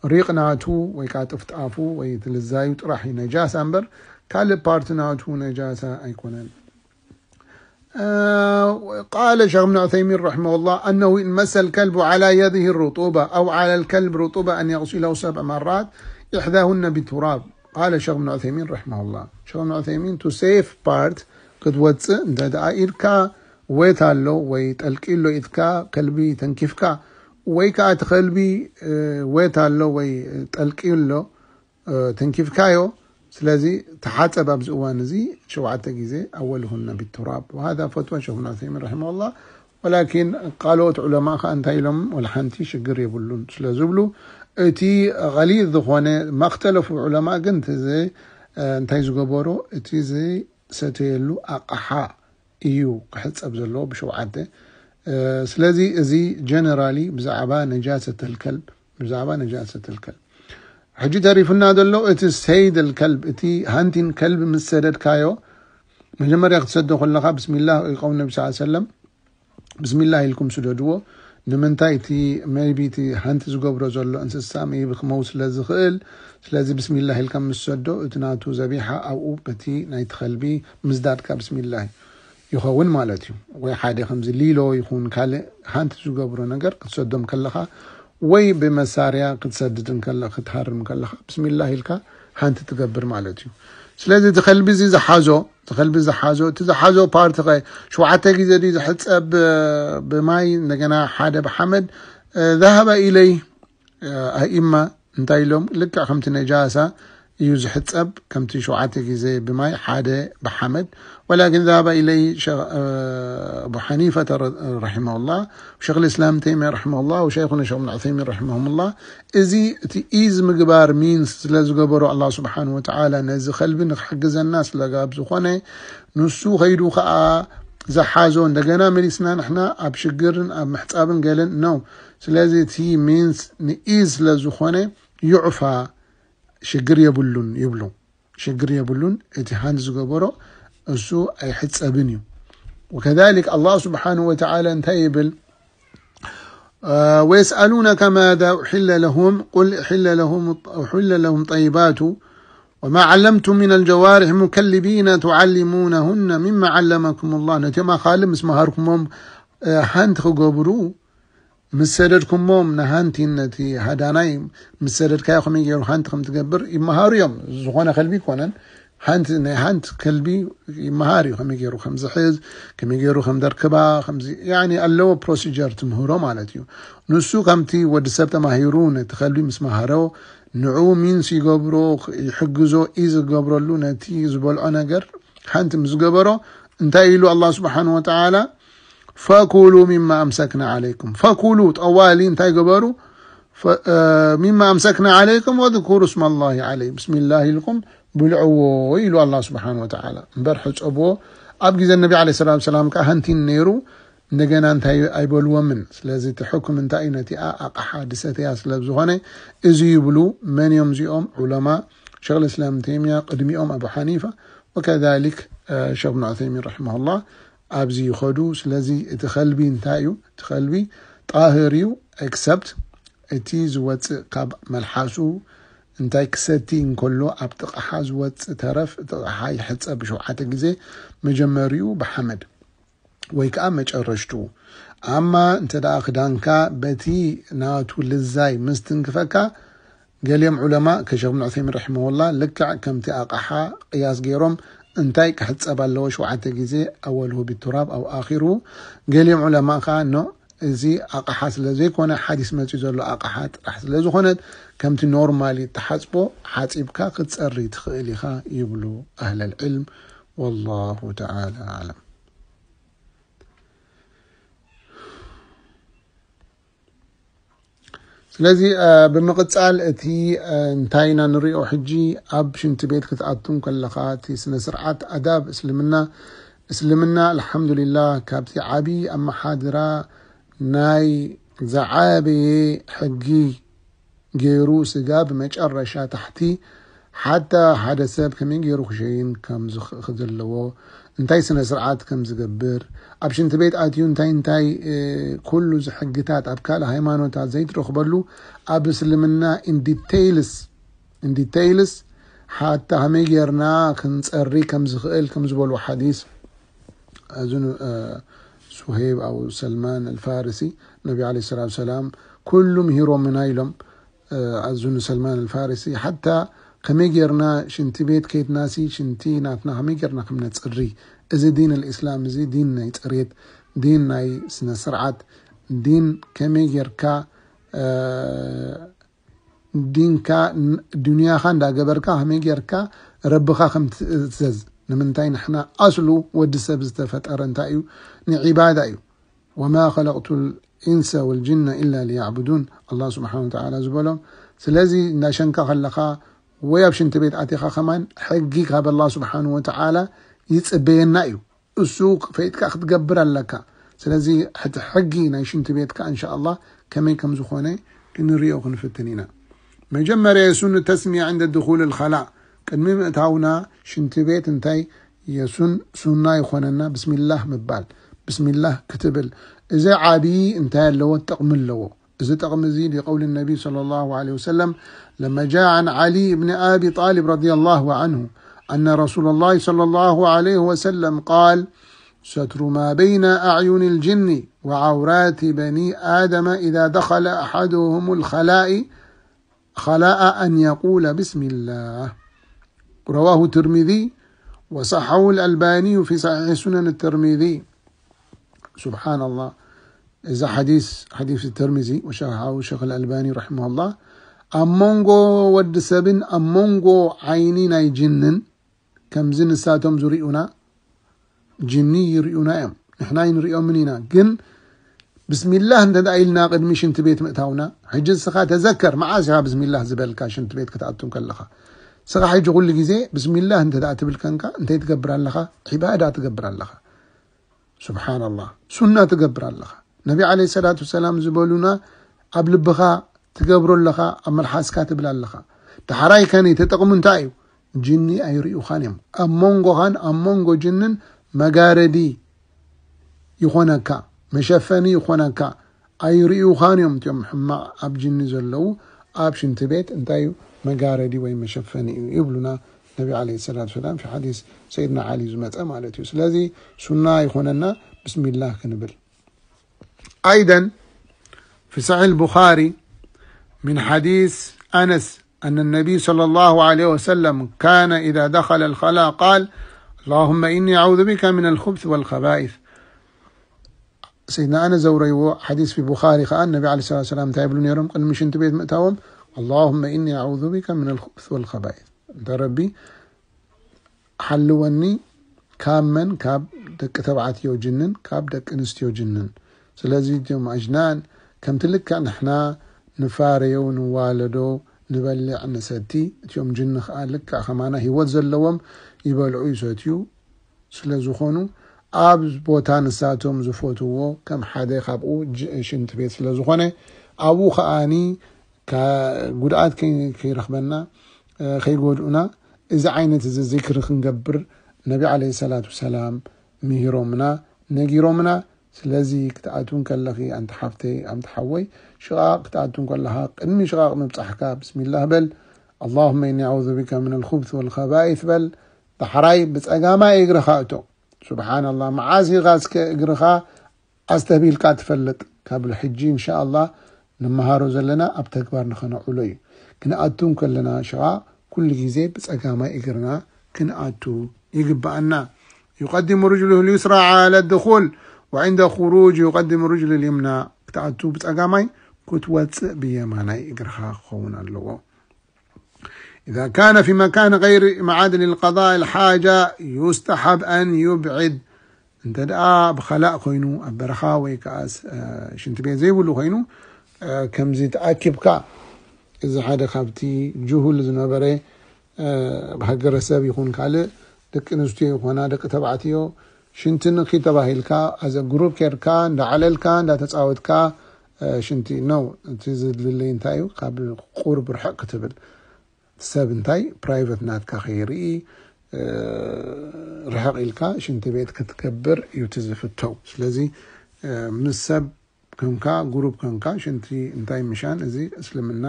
ሪቕ ናቱ ወይ ከዓ ጥፍጣፉ ወይ እቲ ልዛዩ ጥራሕ እዩ ነጃሳ እምበር ካልእ ፓርት ናቱ ነጃሳ ኣይኮነን። آه، قال شيخ ابن عثيمين رحمه الله أنه إن مس الكلب على يده الرطوبة أو على الكلب رطوبة أن يغسله سبع مرات إحداهن بالتراب. قال شيخ ابن عثيمين رحمه الله. ሸኽ እብን ዑሰይሚን፣ ቱ ሴፍ ፓርት ክትወፅእ እንተ ደኣ ኢድካ ዌት ኣሎ ወይ ጠልቂ ኣሎ ኢድካ ከልቢ ተንኪፍካ ወይ ከዓ እቲ ከልቢ፣ እ፣ ዌት ኣሎ ወይ ጠልቂ ኣሎ፣ እ፣ ተንኪፍካዮ። ስለዚ ተሓፀብ ኣብዚ እዋን እዚ ሸውዓተ ግዜ ኣወልሁነ ቢቱራብ። ወሃዛ ፈትዋ ሸኽ እብን ዑሰይሚን ረሒመሁላህ። ወላኪን ካልኦት ዑለማ ከኣ እንታይ ኢሎም? ወላ ሓንቲ ሽግር የብሉን ስለ ዝብሉ፣ እቲ ገሊዝ ዝኾነ መኽተለፉ ዑለማ ግን እቲ ዝ-፣ እንታይ ዝገበሮ? እቲ ዝሰተየሉ ኣቕሓ እዩ ክሕጸብ ዘለዎ ብሸውዓተ። ስለዚ እዚ ጀነራሊ ብዛዕባ ነጃሰተል ከልብ፣ ብዛዕባ ነጃሰተል ከልብ። ሕጂ ተሪፉና ዘሎ እቲ ሰይደል ከልብ፣ እቲ ሃንቲን ከልብ ምስ ሰደድካዮ፣ መጀመርያ ክትሰዶ ከለኻ ብስሚላህ ወይ ቀውል ነቢ ሰለላሁ ዐለይሂ ወሰለም ብስሚላህ ኢልኩም ስደድዎ። ንምንታይ እቲ maybe እቲ ሓንቲ ዝገብሮ ዘሎ እንስሳ maybe ክመው ስለ ዝኽእል፣ ስለዚ ብስሚላህ ኢልካ ምስ ሰዶ እቲ ናቱ ዘቢሓ ኣብኡ በቲ ናይቲ ከልቢ ምዝዳድካ ብስሚላህ ይኸውን ማለት እዩ። ወይ ሓደ ከምዚ ሊሎ ይኹን ካልእ ሓንቲ ዝገብሮ ነገር ክትሰዶም ከለኻ ወይ ብመሳርያ ክትሰድድ እንከለ ክትሃርም ከለኻ ብስሚላህ ኢልካ ሓንቲ ትገብር ማለት እዩ። ስለዚ እቲ ከልቢ እዚ ዝሓዞ እቲ ከልቢ ዝሓዞ እቲ ዝሓዞ ፓርቲ ኸ ሸውዓተ ግዜ ድዩ ዝሕፀብ ብማይ እንደገና ሓደ ብሓመድ? ذهب إليه أئمة እንታይ ኢሎም ልክዕ ከምቲ ነጃሳ እዩ ዝሕፀብ ከምቲ ሸውዓተ ግዜ ብማይ ሓደ ብሓመድ። ولكن ذهب إليه أبو حنيفة رحمه الله وشيخ الإسلام تيمية رحمه الله وشيخنا الشيخ ابن عثيمين رحمهم الله እዚ እቲ ኢዝ ምግባር ሚንስ ስለ ዝገበሮ ኣላህ ስብሓን ወተዓላ ነዚ ከልቢ ንክሕግዘና ስለጋብ ዝኾነ ንሱ ኸይዱ ኸዓ ዝሓዞ እንደገና መሊስና ንሕና ኣብ ሽግርን ኣብ ምሕፃብን ገለን ነው። ስለዚ እቲ ሚንስ ንኢዝ ስለ ዝኾነ ይዑፋ ሽግር የብሉን ይብሉ። ሽግር የብሉን። እቲ ሃንድ ዝገበሮ እሱ ኣይሕፀብን እዩ። وكذلك الله سبحانه وتعالى እንታይ ይብል? ويسألونك ماذا أحل لهم قل أحل لهم أحل لهم طيبات وما علمتم من الجوارح مكلبين تعلمونهن مما علمكم الله ነቲኦም ኣኻሊ ምስ መሃርኩሞም ሃንት ክገብሩ ምስ ሰደድኩሞም ንሃንቲ ነቲ ሃዳናይ ምስ ሰደድካዮ ከመይ ገይሩ ሃንት ከም ትገብር ይመሃሩ እዮም። ዝኾነ ከልቢ ይኮነን ሃንት ናይ ሃንት ከልቢ ይመሃር እዩ። ከመይ ገይሩ ከም ዝሕዝ ከመይ ገይሩ ከም ደርክባ ከምዚ ያኒ ኣለዎ ፕሮሲጀር ትምህሮ ማለት እዩ። ንሱ ከምቲ ወዲ ሰብ ተማሂሩ ነቲ ከልቢ ምስ መሃሮ ንዑ ሚንስ ይገብሮ ይሕግዞ እዩ ዝገብረሉ ነቲ ዝበልዖ ነገር ሃንት ምስ ገበሮ እንታይ ኢሉ ኣላህ ስብሓን ወተዓላ فكلوا مما أمسكنا عليكم فكلوا ጠዋሊ እንታይ ገበሩ مما أمسكنا عليكم واذكروا اسم الله عليه بسم الله ኢልኩም ብልዕዎ ኢሉ ኣላህ ስብሓን ወተዓላ እምበር ሕፀብዎ ኣብ ግዜ ነቢ ለ ሰላት ሰላም ከዓ ሃንቲን ነይሩ እንደገና እንታይ ኣይበልዎምን ስለዚ እቲ ሕኩም እንታይ እዩ ነቲኣ ኣቕሓ ድሰተያ ስለ ዝኾነ እዚ ይብሉ መን እዮም እዚኦም ዑለማ ሸክ ልእስላም ተይሚያ ቅድሚኦም ኣቡ ሓኒፋ ወከዛሊክ ሸክ ብን ዑሰይሚን ረሒመሁላህ ኣብዚ ይኸዱ ስለዚ እቲ ከልቢ እንታይ እዩ እቲ ከልቢ ጣህር እዩ except እቲ ዝወፅእ ካብ መልሓሱ እንታይ ክሰቲ እንከሎ ኣብ ጥቕሓ ዝወፅእ ተረፍ ጥቕሓ ይሕፀብ ብሸውዓተ ግዜ መጀመሪኡ ብሓመድ ወይ ከዓ መጨረሽቱ ኣማ እንተ ደኣ ክዳንካ በቲ ናቱ ልዛይ ምስ ትንክፈካ ገሊኦም ዑለማ ከሸክ ብን ዑሰይሚን ረሒመሁላ ልክዕ ከምቲ ኣቕሓ ቅያስ ገይሮም እንታይ ክሕፀብ ኣለዎ ሸውዓተ ግዜ ኣወልሁ ብቱራብ ኣብ ኣኺሩ ገሊኦም ዑለማ ከዓ ኖ እዚ ኣቕሓ ስለ ዘይኮነ ሓዲስ መፂኡ ዘሎ ኣቕሓ ጥራሕ ስለ ዝኾነት ከምቲ ኖርማሊ እተሓፅቦ ሓፂብካ ክትፀሪ ትኽእል ኢኻ ይብሉ ኣህለል ዕልም ወላሁ ተዓላ ኣዕለም ስለዚ ብምቕፃል እቲ እንታይ ኢና ንሪኦ ሕጂ ኣብ ሽንቲ ቤት ክትኣቱም ከለኻ እቲ ስነ ስርዓት ኣዳብ እስልምና እስልምና ኣልሓምዱሊላህ ካብቲ ዓብዪ ኣመሓድራ ናይ ዝዓበየ ሕጊ ገይሩ ስጋ ብመጨረሻ ታሕቲ ሓታ ሓደ ሰብ ከመይ ገይሩ ክሸይን ከም ዝኽእል ዘለዎ እንታይ ስነ ስርዓት ከም ዝገብር ኣብ ሽንቲ ቤት ኣትዩ እንታይ እንታይ ኩሉ ዝሕግታት ኣብ ካልእ ሃይማኖታት ዘይትረኽበሉ ኣብ እስልምና in details in details ሓታ ከመይ ጌርና ክንፀሪ ከም ዝኽእል ከም ዝበሉ ሓዲስ እዙ ሱሄብ ኣው ሰልማን ኣልፋርሲ ነቢ ለ ሰላት ሰላም ኩሉ ምሂሮምና ኢሎም ኣዙ ንሰልማን ኣልፋርሲ ሓታ ከመይ ጌርና ሽንቲ ቤት ከይድናሲ ሽንቲ ናትና ከመይ ጌርና ከም ነፅሪ እዚ ዲን ልእስላም እዚ ዲን ናይ ፅሬት ዲን ናይ ስነ ስርዓት ዲን ከመይ ጌርካ ዲንካ ዱንያኻ እንዳገበርካ ከመይ ጌርካ ረብኻ ከም ትእዘዝ ንምንታይ ንሕና ኣስሉ ወዲ ሰብ ዝተፈጠረ እንታይ እዩ ንዒባዳ እዩ وما خلقت الإنس والجن إلا ليعبدون ኣላህ ስብሓን ወተዓላ ዝበሎም ስለዚ እንዳሸንካ ከለኻ ወይ ኣብ ሽንቲ ቤት ኣቲኻ ከማን ሕጊ ካብ ኣላህ ስብሓን ወተዓላ ይፅበየና እዩ እሱ ፈይጥካ ክትገብር ኣለካ ስለዚ ሕቲ ሕጊ ናይ ሽንቲ ቤትካ እንሻ ኣላህ ከመይ ከም ዝኾነ ክንሪኦ ክንፍትን ኢና መጀመርያ የሱኑ ተስሚያ ዕንደ ድኹል ልኸላ ቅድሚ ምእታውና ሽንቲ ቤት እንታይ የሱን ሱና ይኾነና ብስሚላህ ምባል ብስሚላህ ክትብል። እዚ ዓብዪ እንታይ ኣለዎ? ጥቕሚ ኣለዎ። እዚ ጥቕሚ እዚ لقول النبي صلى الله عليه وسلم لما جاء عن علي بن أبي طالب رضي الله عنه أن رسول الله صلى الله عليه وسلم قال: ستر ما بين أعين الجن وعورات بني آدم إذا دخل أحدهم الخلاء خلاء أن يقول بسم الله. رواه الترمذي وصححه الألباني في صحيح سنن الترمذي. سبحان الله. إذا حديث حديث الترمذي وصححه الشيخ الألباني رحمه الله، ኣብ መንጎ ወዲ ሰብን ኣብ መንጎ ዓይኒ ናይ ጅንን ከምዚ ንሳቶም ዝርእዩና ጅኒ ይርእዩና እዮም። ንሕና ኣይንርእዮምን ኢና። ግን ብስሚላህ እንተ ደኣ ኢልና ቅድሚ ሽንቲ ቤት ምእታውና፣ ሕጂ ንስኻ ተዘከር፣ መዓስ ኢኻ ብስሚላህ ዝበልካ ሽንቲ ቤት ክትኣቱ ከለኻ? ንስኻ ሕጂ ኩሉ ግዜ ብስሚላህ እንተ ደኣ ትብል ከንካ፣ እንታይ ትገብር ኣለኻ? ዒባዳ ትገብር ኣለኻ። ሱብሓነላህ። ሱና ትገብር ኣለኻ። ነቢ ዓለይሂ ሰላቱ ወሰላም ዝበሉና ኣብ ልብኻ ትገብሮ ኣለኻ፣ ኣብ መልሓስካ ትብል ኣለኻ። ዳሕራይ ከኒ ተጠቕሙ እንታይ እዩ? ጅኒ ኣይርእዩኻን እዮም። ኣብ መንጎኻን ኣብ መንጎ ጅንን መጋረዲ ይኾነካ፣ መሸፈኒ ይኾነካ። ኣይርእዩኻን እዮም እቲኦም ሕማቕ ኣብ ጅኒ ዘለዉ ኣብ ሽንቲ ቤት እንታይ እዩ? መጋረዲ ወይ መሸፈኒ እዩ ይብሉና ነቢ ዓለይሂ ሰላቱ ወሰላም። ፊ ሓዲስ ሰይድና ዓሊ ዝመጸ ማለት እዩ። ስለዚ ሱና ይኾነና ብስሚላህ ክንብል። أيضا في صحيح البخاري من حديث أنس أن النبي صلى الله عليه وسلم كان إذا دخل الخلاء قال: اللهم إني أعوذ بك من الخبث والخبائث. سيدنا أنس ዘውረይዎ ሓዲስ في البخاري ከኣ ነቢ ዓለይሂ ሰላቱ ወሰላም እንታይ ይብሉ ነይሮም ቅድሚ ሽንቲ ቤት ምእታዎም? اللهم إني أعوذ بك من الخبث والخبائث. እንተ ረቢ ሓልወኒ ካብ መን? ካብ ደቂ ተባዕትዮ ጅንን ካብ ደቂ ኣንስትዮ ጅንን። ስለዚ እቲኦም ኣጅናን ከምቲ ልክዕ ንሕና ንፋረዮ፣ ንዋለዶ፣ ንበልዕ፣ ንሰቲ፣ እቲኦም ጅኒ ከኣ ልክዕ ከማና ህይወት ዘለዎም ይበልዑ ይሰትዩ ስለ ዝኾኑ ኣብ ቦታ ንሳቶም ዝፈትዎ ከም ሓደ ካብኡ ጅ-፣ ሽንቲ ቤት ስለ ዝኾነ ኣብኡ ከኣኒ ካ-፣ ጉድኣት ከይ-፣ ከይረኽበና፣ እ፣ ከይጎድኡና እዚ ዓይነት እዚ ዚክሪ ክንገብር ነቢ ዓለይሂ ሰላቱ ወሰላም ምሂሮምና፣ ነጊሮምና። ስለዚ ክትኣቱ እንከለኺ ኣንቲ ሓፍተይ፣ ኣንቲ ሓወይ፣ ሽቓቕ ክትኣቱ እንከለኻ ቅድሚ ሽቓቕ ምብጻሕካ ብስሚላህ በል። اللهم إني أعوذ بك من الخبث والخبائث በል። ዳሕራይ ብጸጋማይ እግርኻ እቶ። ሱብሓነላህ፣ መዓስ ኢኻ እስከ እግርኻ ኣስተብሂልካ ትፈልጥ? ካብ ሕጂ እንሻኣላህ ንመሃሮ ዘለና ኣብ ተግባር ንኸነውዕሎ እዩ። ክንኣቱ እንከለና ሽቓቕ ኩሉ ግዜ ብጸጋማይ እግርና ክንኣቱ ይግብኣና። يقدم رجله اليسرى على الدخول وعند خروج يقدم رجل اليمنى። ክትኣቱ ብጸጋማይ፣ ክትወጽእ ብየማናይ እግርኻ ክኸውን ኣለዎ። إذا كان في مكان غير معاد للقضاء الحاجة يستحب أن يبعد. እንተ ደኣ ብኸላእ ኮይኑ ኣብ በረኻ ወይ ከኣ ስ-፣ እ፣ ሽንቲ ቤት ዘይብሉ ኮይኑ፣ እ፣ ከምዚ ተኣኪብካ እዚ ሓደ ካብቲ ጅሁል ዝነበረ፣ እ፣ ብሃገረሰብ ይኹን ካልእ ደቂ ኣንስትዮ ይኾና ደቂ ተባዕትዮ ሽንቲ ንኺ ተባሂልካ ኣዘ ግሩፕ ኬድካ እንዳዓለልካ እንዳተጻወትካ፣ እ፣ ሽንቲ ነው። እቲ ዝድልለይ እንታይ እዩ? ካብ ቁሩብ ርሕቕ ክትብል ሰብ እንታይ ፕራይቨት ናትካ ከይርኢ፣ እ፣ ርሕቕ ኢልካ ሽንቲ ቤት ክትገብር እዩ እቲ ዝፍተው። ስለዚ፣ እ፣ ምስ ሰብ ከምካ፣ ግሩፕ ከምካ ሽንቲ እንታይ ምሻን፣ እዚ እስልምና፣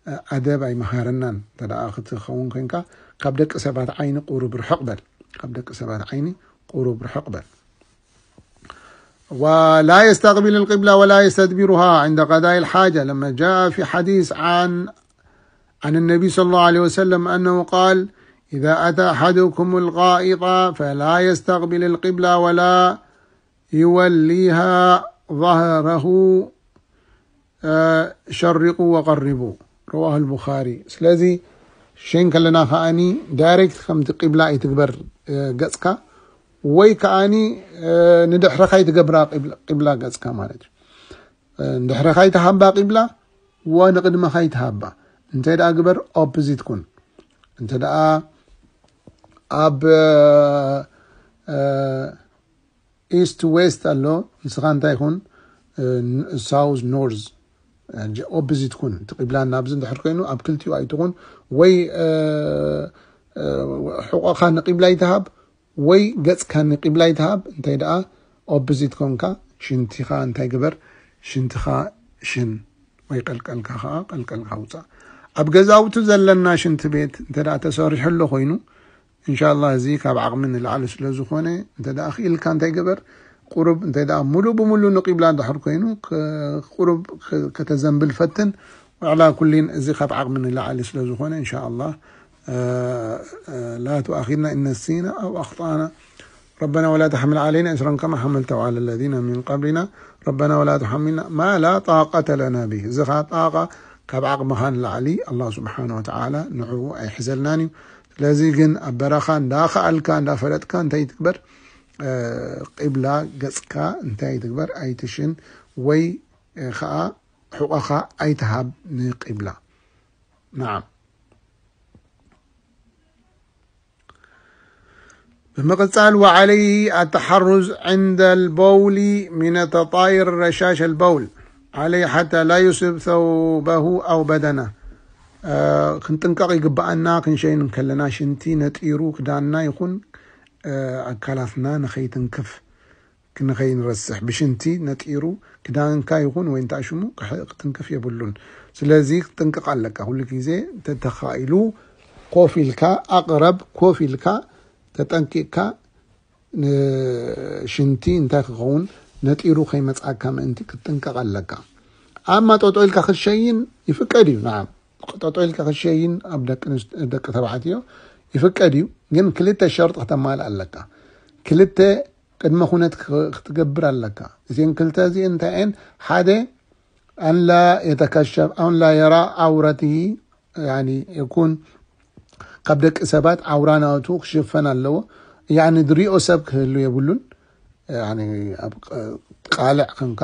እ፣ ኣደብ ኣይመሃረናን። እንተ ደኣ ክትኸውን ኮንካ፣ ካብ ደቂ ሰባት ዓይኒ ቁሩብ ርሕቕ በል። ካብ ደቂ ሰባት ዓይኒ ቁሩብ ርሕቕ በል። ولا يستقبل القبلة ولا يستدبرها عند قضاء الحاجة، لما جاء في حديث عن، عن النبي صلى الله عليه وسلم أنه قال: إذا أتى أحدكم الغائط فلا يستقبل القبلة ولا يوليها ظهره، እ፣ شرقوا وغربوا. رواه البخاري. ስለዚ ሸን ከለና ከኣኒ ዳይሬክት ከምቲ ቂብላ ኣይትግበር፣ እ፣ ገጽካ፣ ወይ ከኣኒ፣ እ፣ ንድሕረኻ ኣይትገብራ ቂብላ፣ ቂብላ ገጽካ ማለት እዩ። እ፣ ንድሕረኻ ኣይትሃባ ቂብላ፣ ወንቅድመኻ ኣይትሃባ። እንተ ደኣ ግበር ኦፖዚት ኩን። እንተ ደኣ ኣብ፣ እ፣ እ፣ ኢስት ዌስት ኣሎ፣ ንስኻ እንታይ ይኹን፣ እ፣ ን-፣ ሳውዝ ኖርዝ፣ እ፣ ጀ-፣ ኦፖዚት ኩን። እቲ ቂብላ ናብዚ እንድሕር ኮይኑ ኣብ ክልቲኡ ኣይትኹን፣ ወይ፣ እ፣ እ፣ ሕቖኻ ንቂብላ ይትሃብ፣ ወይ ገጽካ ንቂብላ ይትሃብ። እንታይ ደኣ ኦፖዚት ኮንካ ሽንቲኻ እንታይ ግበር? ሽንትኻ ሽን ወይ ቀልቀልካ ኸዓ ቀልቀልካ ውፃእ። ኣብ ገዛውቲ ዘለና ሽንቲ ቤት እንተ ደኣ ተሰሪሑ ኣሎ ኮይኑ፣ እንሻላ እዚ ካብ ዓቕሚ ንላዕሊ ስለ ዝኾነ፣ እንተ ደኣ ክኢልካ እንታይ ግበር? ቁሩብ እንተ ደኣ ሙሉእ ብሙሉእ ንቂብላ እንድሕር ኮይኑ፣ ክ-፣ ቁሩብ ክ-፣ ከተዘንብል ፈትን። ወዕላ ኩሊን እዚ ካብ ዓቕሚ ንላዕሊ ስለ ዝኾነ፣ እንሻላ لا تؤاخذنا إن نسينا أو أخطأنا. ربنا ولا تحمل علينا إصرا كما حملته على الذين من قبلنا. ربنا ولا تحملنا ما لا طاقة لنا به. እዚ ኸዓ ጣቃ ካብ ዓቕምኻ ንላዕሊ ኣላህ ስብሓነ ወተዓላ ንዕኡ ኣይሕዘልናን እዩ። ስለዚ ግን ኣብ በረኻ እንዳኸኣልካ እንዳፈለጥካ እንታይ ትግበር? እ፣ ቂብላ ገጽካ እንታይ ትግበር? ኣይትሽን ወይ፣ እ፣ ኸዓ ሕቖኻ ኣይትሃብ ንቂብላ። ናዓም። ብምቕጻል፣ وعليه التحرز عند البول من التطاير رشاش البول عليه حتى لا يصيب ثوبه أو بدنه. እ፣ ክንጥንቀቕ ይግብኣና። ክንሸይን እንከለና ሽንቲ ነጢሩ ክዳንና ይኹን፣ እ፣ ኣካላትና ንኸይትንክፍ፣ ንኸይንረስሕ። ብሽንቲ ነጢሩ ክዳንካ ይኹን ወይ እንታይ ሽሙ ክሕ-፣ ክትንክፍ የብሉን። ስለዚ ክትጥንቀቕ ኣለካ። ኩሉ ግዜ ተተኻኢሉ ኮፍ ኢልካ፣ ኣቕረብ ኮፍ ኢልካ ተጠንቂቕካ፣ ንሽንቲ እንታይ ክኸውን ነጢሩ ከይመጽኣካ ምእንቲ ክትጥንቀቕ ኣለካ። ኣማ ጠጦ ኢልካ ክትሸይን ይፍቀድ እዩ። ናዓም፣ ጠጦ ኢልካ ክትሸይን ኣብ ደቂ ኣንስት-፣ ደቂ ተባዕትዮ ይፍቀድ እዩ። ግን ክልተ ሸርጢ ክተማልእ ኣለካ። ክልተ ቅድመ ኩነት ክ-፣ ክትገብር ኣለካ። እዚአን ክልተ እዚአን እንታይ እየን? ሓደ፣ أن لا يتكشف، أن لا يرى عورته، يعني يكون ካብ ደቂ ሰባት ዓውራ ናቱ ክሽፈን ኣለዎ። ያኒ ድሪኦ ሰብ ክህሉ የብሉን። ያኒ ኣብ ቃ-፣ ቃልዕ ከንካ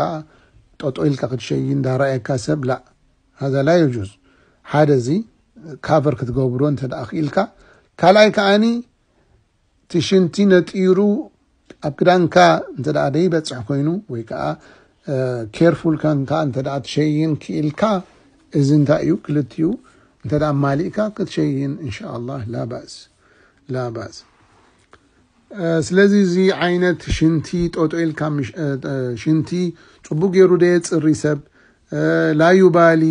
ጠጦ ኢልካ ክትሸይን እንዳረኣየካ ሰብ ላ፣ هذا لا يجوز። ሓደ እዚ ካቨር ክትገብሮ እንተ ደኣ ክኢልካ። ካልኣይ ከኣኒ እቲ ሽንቲ ነጢሩ ኣብ ክዳንካ እንተ ደኣ ደይበጽሕ ኮይኑ ወይ ከኣ፣ እ፣ ኬርፉል ከንካ እንተ ደኣ ትሸይን ክኢልካ፣ እዚ እንታይ እዩ? ክልቲኡ እንተ ደኣ ማሊእካ ክትሸይን፣ እንሻኣላህ፣ ላ ባእስ፣ ላ ባእስ። እ፣ ስለዚ እዚ ዓይነት ሽንቲ ጠጦ ኢልካ ምሽ-፣ እ፣ እ፣ ሽንቲ ጽቡቅ ገይሩ ደየጽሪ ሰብ፣ እ፣ ላ ዩባሊ፣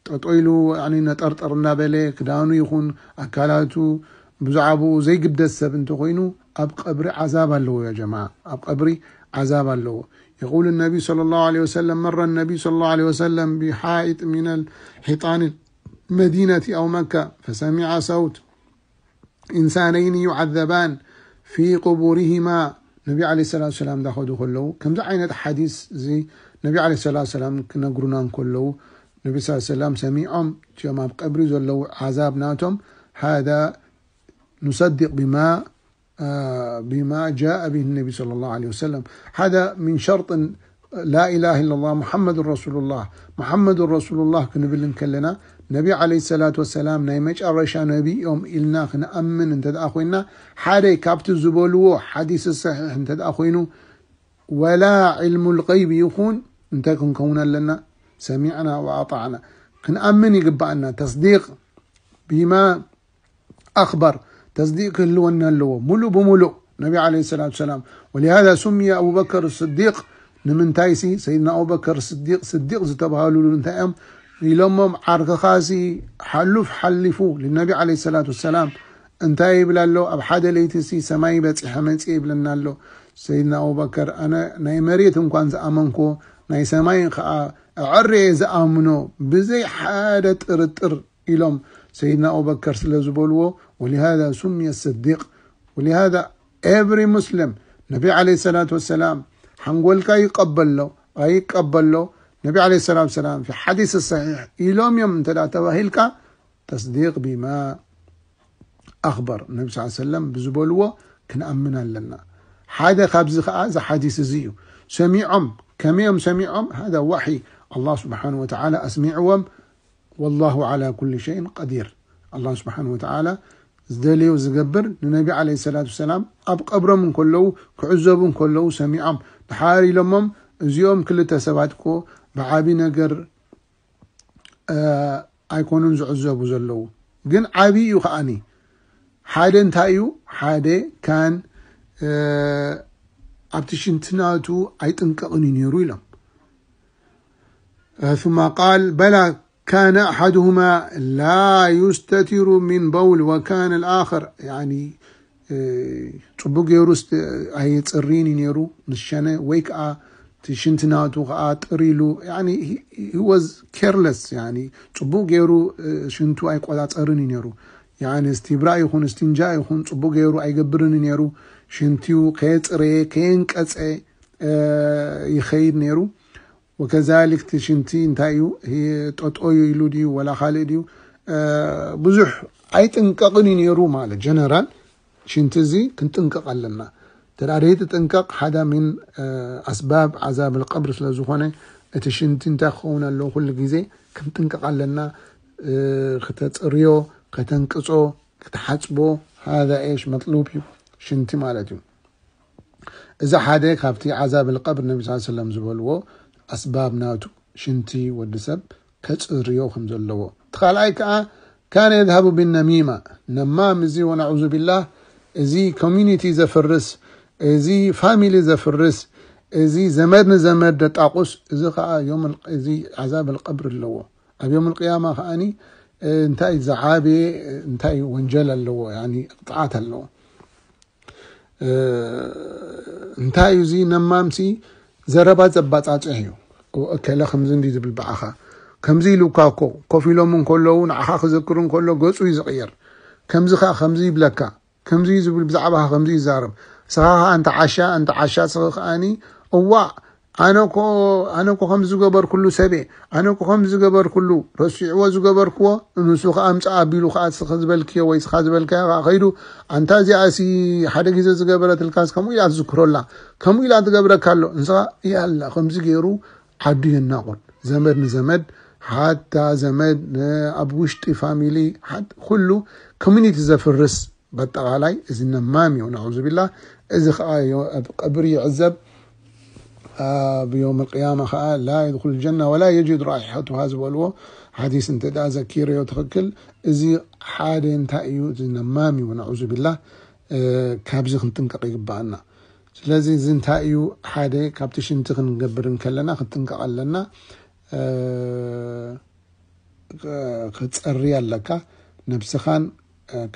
ጠጦ ኢሉ፣ ያኒ ነጠርጠር እናበለ ክዳኑ ይኹን ኣካላቱ ብዛዕባኡ ዘይግደስ ሰብ እንተኾይኑ፣ ኣብ ቀብሪ ዓዛብ ኣለዎ፣ ያ ጀማዓ፣ ኣብ ቀብሪ ዓዛብ ኣለዎ። يقول النبي صلى الله عليه وسلم: مر النبي صلى الله عليه وسلم بحائط من الحيطان المدينة أو مكة فسمع صوت إنسانين يعذبان في قبورهما. ነቢ ዓለይሂ ሰላቱ ሰላም እንዳኸዱ ከለዉ፣ ከምዚ ዓይነት ሓዲስ እዚ ነቢ ዓለይሂ ሰላቱ ሰላም ክነግሩና እንከለዉ፣ ነቢ ሰለላሁ ዐለይሂ ወሰለም ሰሚዖም፣ እቲኦም ኣብ ቀብሪ ዘለዉ ዓዛብ ናቶም፣ هذا نصدق بما، آه، بما جاء به النبي صلى الله عليه وسلم. هذا من شرط لا إله إلا الله محمد رسول الله، محمد رسول الله ክንብል እንከለና፣ ነቢ ዓለይሂ ሰላቱ ወሰላም ናይ መጨረሻ ነቢ እዮም ኢልና ክንኣምን እንተ ደኣ ኮይና፣ ሓደ ካብቲ ዝበልዎ ሓዲስ ሰሒሕ እንተ ደኣ ኮይኑ፣ ወላ ዕልሙል ገይብ ይኹን እንታይ ክንከውን ኣለና? ሰሚዕና ወኣጣዕና። ክንኣምን ይግብኣና። ተስዲቅ ቢማ ኣኽበር፣ ተስዲቅ ክህልወና ኣለዎ፣ ሙሉእ ብሙሉእ። ነቢ ዓለይሂ ሰላቱ ሰላም፣ ወሊሃዛ ሱምየ ኣቡበከር ስዲቅ። ንምንታይሲ ሰይድና ኣቡበከር ስዲቅ፣ ስዲቅ ዝተባሃሉሉ እንታይ እዮም ኢሎሞም? ዓርክኻሲ ሓሉፍ ሓሊፉ፣ ንነቢ ዓለይሂ ሰላቱ ሰላም እንታይ ይብል ኣሎ? ኣብ ሓደ ለይቲሲ ሰማይ በጺሐ መጺአ ይብለና ኣሎ። ሰይድና ኣቡበከር፣ ኣነ ናይ መሬት እንኳን ዝኣመንኩዎ፣ ናይ ሰማይ ኸኣ ኣዐርየ ዝኣምኖ፣ ብዘይ ሓደ ጥርጥር ኢሎም ሰይድና ኣቡበከር ስለ ዝበልዎ፣ ወሊሃዛ ሱምየ ስዲቅ። ወሊሃዛ ኤቭሪ ሙስሊም፣ ነቢ ዓለይሂ ሰላቱ ወሰላም ሓንጎልካ ይቀበሎ ኣይቀበሎ፣ ነቢ ዓለይሂ ሰላቱ ወሰላም ፊ ሓዲስ ሰሒሕ ኢሎም እዮም እንተ ደኣ ተባሂልካ፣ ተስዲቅ ቢማ ኣኽበር፣ ነቢ ስ ሰለም ብዝበልዎ ክንኣምን ኣለና። ሓደ ካብዚ ኸዓ እዚ ሓዲስ እዚ እዩ። ሰሚዖም፣ ከመይ እዮም ሰሚዖም? ሃዛ ዋሒ፣ ኣላህ ስብሓን ወተዓላ ኣስሚዕዎም። ወላሁ ዓላ ኩሊ ሸይን ቀዲር። ኣላህ ስብሓን ወተዓላ ዝደልዮ ዝገብር። ንነቢ ዓለይሂ ሰላቱ ወሰላም ኣብ ቀብሮም እንከለዉ፣ ክዕዘቡ እንከለዉ ሰሚዖም። ድሓር ኢሎሞም፣ እዚኦም ክልተ ሰባት እኮ ብዓቢ ነገር፣ እ፣ ኣይኮኑን ዝዕዘቡ ዘለዉ። ግን ዓቢ እዩ ከኣኒ። ሓደ እንታይ እዩ? ሓደ ካን፣ እ፣ ኣብቲ ሽንቲ ናቱ ኣይጥንቀቕን እዩ ነይሩ ኢሎም። ثم قال بلى كان أحدهما لا يستتر من بول وكان الآخر يعني ጽቡቅ ገይሩ ኣየፅሪን እዩ ነይሩ ምስ ሸነ ወይ ከዓ ሽንቲ ናቱ ከዓ ጥር ኢሉ was careless ጽቡቅ ገይሩ ሽንቱ ኣይቆፃፀርን እዩ ነይሩ። ስትብራ ይኹን ስቲንጃ ይኹን ጽቡቅ ገይሩ ኣይገብርን እዩ ነይሩ። ሽንቲዩ ከየፅረየ ከየንቀፀ ይኸይድ ነይሩ። ወከዛሊክ እቲ ሽንቲ እንታይ እዩ ጠጦዩ ኢሉ ድዩ ወላ ካልእ ድዩ ብዙሕ ኣይጥንቀቕን እዩ ነይሩ ማለት ጀነራል ሽንቲ እዚ ክንጥንቀቕ ኣለና። ተዳደይ ትጥንቀቕ ሓደ ምን ኣስባብ ዓዛብ ልቀብር ስለ ዝኾነ እቲ ሽንቲ እንታይ ክኸውን ኣለዎ ኩሉ ግዜ ክንጥንቀቕ ኣለና። ክተፅርዮ ከተንቅፆ ክትሓፅቦ ሃዛ ኤሽ መጥሉብ እዩ ሽንቲ ማለት እዩ። እዚ ሓደ ካብቲ ዓዛብ ልቀብር ነቢ ስ ሰለም ዝበልዎ ኣስባብ ናቱ ሽንቲ ወዲ ሰብ ከፅርዮ ከም ዘለዎ። እቲ ካልኣይ ከዓ ካነ የዝሃቡ ብነሚማ ነማም እዚ ወነዑዙ ቢላህ እዚ ኮሚኒቲ ዘፍርስ እዚ ፋሚሊ ዘፍርስ እዚ ዘመድ ንዘመድ ደጣቁስ እዚ ከዓ ዮም እዚ ዓዛብ ልቀብር ኣለዎ። ኣብ ዮም ልቅያማ ከዓኒ እንታይ ዝዓበየ እንታይ ወንጀል ኣለዎ ቅፅዓት ኣለዎ። እንታይ እዩ እዚ ነማምሲ ዘረባ ዘባፃፅሕ እዩ። እከለ ከምዚ እንዲ ዝብል ብዓኻ ከምዚ ኢሉካ እኮ ኮፍ ኢሎም እንከለዉ ንዓኻ ክዘክሩ እንከሎ ገፁ እዩ ዝቕየር። ከምዚ ከዓ ከምዚ ይብለካ ከምዚ እዩ ዝብል ብዛዕባኻ ከምዚ ይዛረብ። ስኻ ከዓ እንተ ዓሻ እንተ ዓሻ ስኺ ከዓኒ እዋእ ኣነ እኮ ኣነ እኮ ከም ዝገበርኩሉ ሰበ ኣነ እኮ ከም ዝገበርኩሉ ረሲዕዎ ዝገበርክዎ ንሱ ከዓ ኣምፅእ ኣቢሉ ከዓ ስኺ ዝበልክዮ ወይ ስኻ ዝበልካዮ ከዓ ከይዱ ኣንታ እዚኣሲ ሓደ ግዜ ዝገበረትልካስ ከምኡ ኢላ ትዝክሮ ኣላ ከምኡ ኢላ ትገብረካ ኣሎ ንስኻ ያላ ከምዚ ገይሩ ዓዱ የናቑን ዘመድ ንዘመድ ሓታ ዘመድ ኣብ ውሽጢ ፋሚሊ ኩሉ ኮሚኒቲ ዘፍርስ በጠቓላይ እዚ ነማም እዩ ነዑዙ ቢላ። እዚ ከዓ ኣብ ቀብሪ ይዕዘብ ኣብ ዮም ቅያማ ከዓ ላ የድኩል ጀና ወላ የጅድ ራኢሐቱሃ ዝበልዎ ሓዲስ እንተ ደኣ ዘኪረዮ ትኽክል። እዚ ሓደ እንታይ እዩ እዚ ነማም እዩ ነዑዙ ቢላ። ካብዚ ክንጥንቀቕ ይግባኣና። ስለዚ እዚ እንታይ እዩ ሓደ ካብቲ ሽንቲ ክንገብር እንከለና ክንጥንቀቕ ኣለና። ክፀሪ ኣለካ ነብስኻን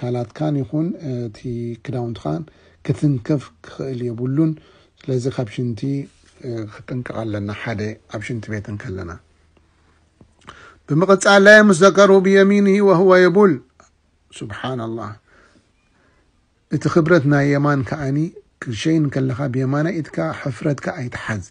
ካላትካን ይኹን እቲ ክዳውንትኻን ክትንከፍ ክኽእል የብሉን። ስለዚ ካብ ሽንቲ ክጥንቀቕ ኣለና ሓደ ኣብ ሽንቲ ቤት እንከለና። ብምቕፃል لا يمس ذكره بيمينه وهو يبول. سبحان الله. እቲ ክብረት ናይ የማን ከዓኒ ክሸይን ከለኻ ብየማናይ ኢድካ ሕፍረትካ ኣይትሓዝ።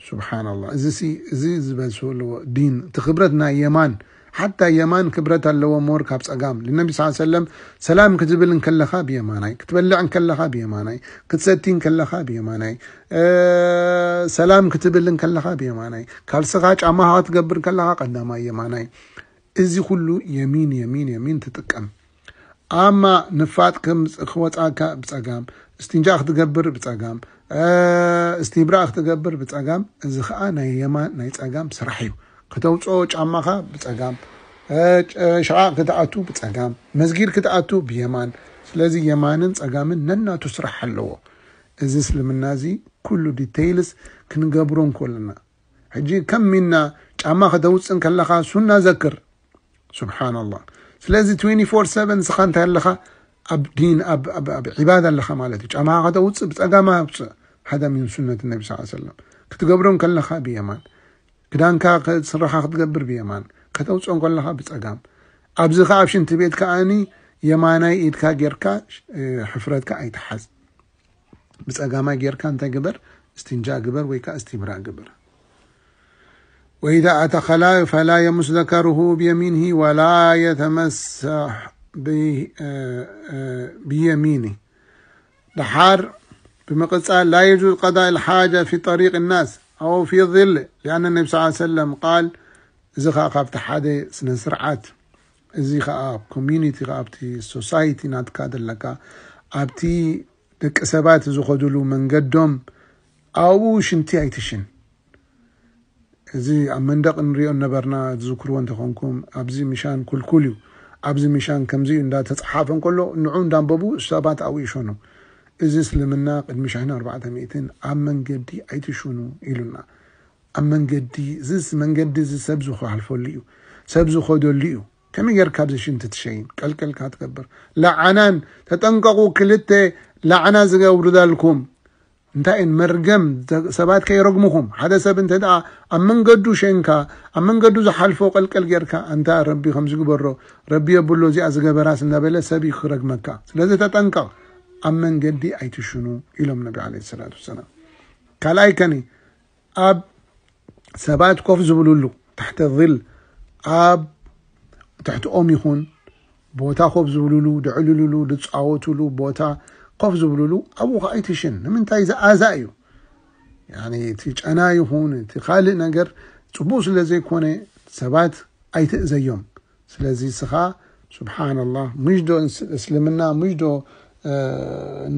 سبحان الله እዚ ሲ እዚ ዝበዝሑ ኣለዎ ዲን እቲ ክብረት ናይ የማን ሓታ የማን ክብረት ኣለዎ ሞር ካብ ፀጋም ልነቢ ስ ሰለም ሰላም ክትብል እንከለኻ ብየማናይ ክትበልዕ እንከለኻ ብየማናይ ክትሰቲ እንከለኻ ብየማናይ ሰላም ክትብል እንከለኻ ብየማናይ ካልስኻ ጫማኻ ክትገብር ከለኻ ቀዳማይ የማናይ እዚ ኩሉ የሚን የሚን የሚን ትጥቀም ኣማ ንፋጥ ክወፃካ ብፀጋም እስቲንጃ ክትገብር ብፀጋም እስቲብራእ ክትገብር ብፀጋም እዚ ከዓ ናይ የማን ናይ ፀጋም ስራሕ እዩ። ከተውፅኦ ጫማኻ ብፀጋም ሸቓቕ ክትኣቱ ብፀጋም መስጊድ ክትኣቱ ብየማን። ስለዚ የማንን ፀጋምን ነናቱ ስራሕ ኣለዎ። እዚ እስልምና እዚ ኩሉ ዲቴይልስ ክንገብሮ እንኮለና ሕጂ ከም ሚና ጫማ ከተውፅእ እንከለኻ ሱና ዘክር። سبحان الله ስለዚ ትዌንቲ ፎር ሰቨን ንስኻ እንታይ ኣለኻ ኣብ ዲን ኣብ ዒባዳ ኣለኻ ማለት እዩ። ጫማኻ ከተውፅእ ብፀጋማ ውፅእ ሓደ ሚን ሱነት ነቢ ስ ሰለም ክትገብሮም ከለኻ ብየማን ክዳንካ ስረኻ ክትገብር ብየማን ከተውፅኦ ከለኻ ብፀጋም ኣብዚ ከዓ ኣብ ሽንቲ ቤት ከዓኒ የማናይ ኢድካ ጌርካ ሕፍረትካ ኣይትሓዝ። ብፀጋማይ ጌርካ እንታይ ግበር እስቲንጃ ግበር ወይ ከዓ እስቲብራ ግበር። وإذا أتى خلاء فلا يمس ذكره بيمينه ولا يتمسح بيمينه. دحار بمقصة لا يجوز قضاء الحاجة في طريق الناس أو في ظل لأن النبي صلى الله عليه وسلم قال إذا خاف تحدي سنسرعات إذا خاف كوميونيتي خاف تي سوسايتي ناتكاد لك أبتي ደቂ ሰባት ዝኸዱሉ መንገዶም ኣብኡ ሽንቲ ኣይትሽን። እዚ ኣብ መንደቕ ንሪኦ ነበርና ዝዝክርዎ እንተኾንኩም ኣብዚ ምሻን ኩልኩል እዩ። ኣብዚ ምሻን ከምዚ እዩ እንዳተፀሓፈ እንከሎ ንዑ እንዳንበቡ ሰባት ኣብኡ ይሸኑ። እዚ እስልምና ቅድሚ ሽሕን ኣርባዕተ ሚእትን ኣብ መንገዲ ኣይትሽኑ ኢሉና። ኣብ መንገዲ፣ እዚስ መንገዲ እዚ ሰብ ዝሓልፈሉ እዩ፣ ሰብ ዝኸደሉ እዩ። ከመይ ጌርካ ኣብዚ ሽንቲ ትሸይን? ቀልቀልካ ትገብር። ለዓናን ተጠንቀቑ፣ ክልተ ለዓና ዝገብሩዳልኩም። እንታይ እየን? መርገም፣ ዘ-፣ ሰባት ከይረግሙኹም። ሓደ ሰብ እንተ ደኣ ኣብ መንገዱ ሸንካ፣ ኣብ መንገዱ ዝሓልፎ ቀልቀል ጌርካ፣ "ኣንታ ረቢ ከምዚ ግበሮ፣ ረቢ የብሎ እዚኣ ዝገበራስ" እናበለ ሰብ እዩ ክረግመካ። ስለዚ ተጠንቀቕ፣ ኣብ መንገዲ ኣይትሽኑ ኢሎም ነቢ ዓለይሂ ሰላቱ ወሰላም። ካልኣይ ከኒ ኣብ ሰባት ኮፍ ዝብሉሉ፣ ታሕተ ظል፣ ኣብ ትሕቲ ኦም ይኹን ቦታ ኮፍ ዝብሉሉ፣ ድዕልሉሉ፣ ዝጻወቱሉ ቦታ ኮፍ ዝብሉሉ፣ ኣብኡ ኸዓ ኣይትሽን። ንምንታይ? ዝኣዛ እዩ። ያኒ እቲ ጨና ይኹን እቲ ካልእ ነገር ጽቡቕ ስለ ዘይኮነ ሰባት ኣይትእዘዮም። ስለዚ እስኻ ስብሓንላህ፣ ምሽ ዶ እስ-፣ እስልምና፣ ምሽ ዶ፣ እ፣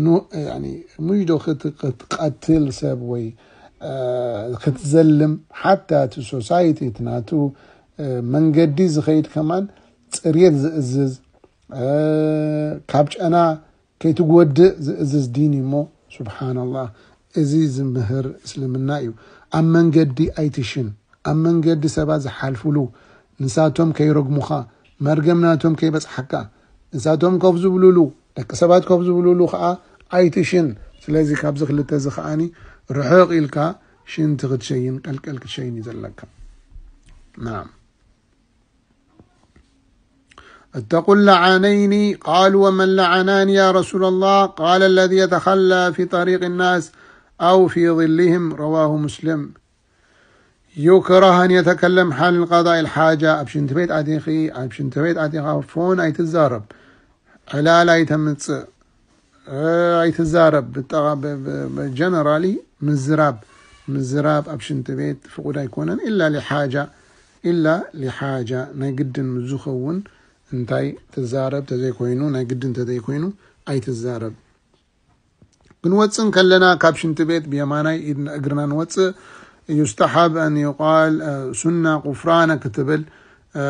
ኑ-፣ ያኒ፣ ምሽ ዶ ክት-፣ ክትቀትል ሰብ ወይ፣ እ፣ ክትዘልም፣ ሓታ እቲ ሶሳይቲ፣ እቲ ናቱ፣ እ፣ መንገዲ ዝኸይድ ከማን ጽርየት ዝእዝዝ፣ እ፣ ካብ ጨና ከይትጎድእ ዝእዝዝ ዲን እዩ እሞ፣ ስብሓንላህ፣ እዚ ዝምህር እስልምና እዩ። ኣብ መንገዲ ኣይትሽን፣ ኣብ መንገዲ ሰባት ዝሓልፉሉ፣ ንሳቶም ከይረግሙኻ፣ መርገም ናቶም ከይበጽሓካ፣ ንሳቶም ኮፍ ዝብሉሉ፣ ደቂ ሰባት ኮፍ ዝብሉሉ ኸዓ ኣይትሽን። ስለዚ ካብዚ ክልተ እዚ ኸዓኒ ርሕቕ ኢልካ ሽንቲ ክትሸይን ቀልቀል ክትሸይን እዩ ዘለካ። ናም። اتقوا اللعانين. قالوا: وما اللعانان يا رسول الله؟ قال: الذي يتخلى في طريق الناس أو في ظلهم. رواه مسلم. يكره أن يتكلم حال قضاء الحاجة. ኣብ ሽንቲ ቤት ኣቲኺ፣ ኣብ ሽንቲ ቤት ኣቲኻ ፎን ኣይትዛረብ። ዕላል ኣይተምጽእ። እ፣ ኣይትዛረብ። ብጠቓ-፣ ብ-፣ ብ-፣ ብ-፣ ጀነራሊ ምዝራብ፣ ምዝራብ ኣብ ሽንቲ ቤት ፍቑድ ኣይኮነን። ኢላ ሊሓጃ፣ ኢላ ሊሓጃ፣ ናይ ግድን ምስ ዝኸውን እንታይ ትዛረብ፣ ተዘይኮይኑ፣ ናይ ግድን ተዘይኮይኑ ኣይትዛረብ። ክንወጽእ እንከለና ካብ ሽንቲ ቤት ብየማናይ ኢድና እግርና ንወጽእ። يستحب أن يقال، እ፣ ሱና ቁፍራነ ክትብል፣ እ፣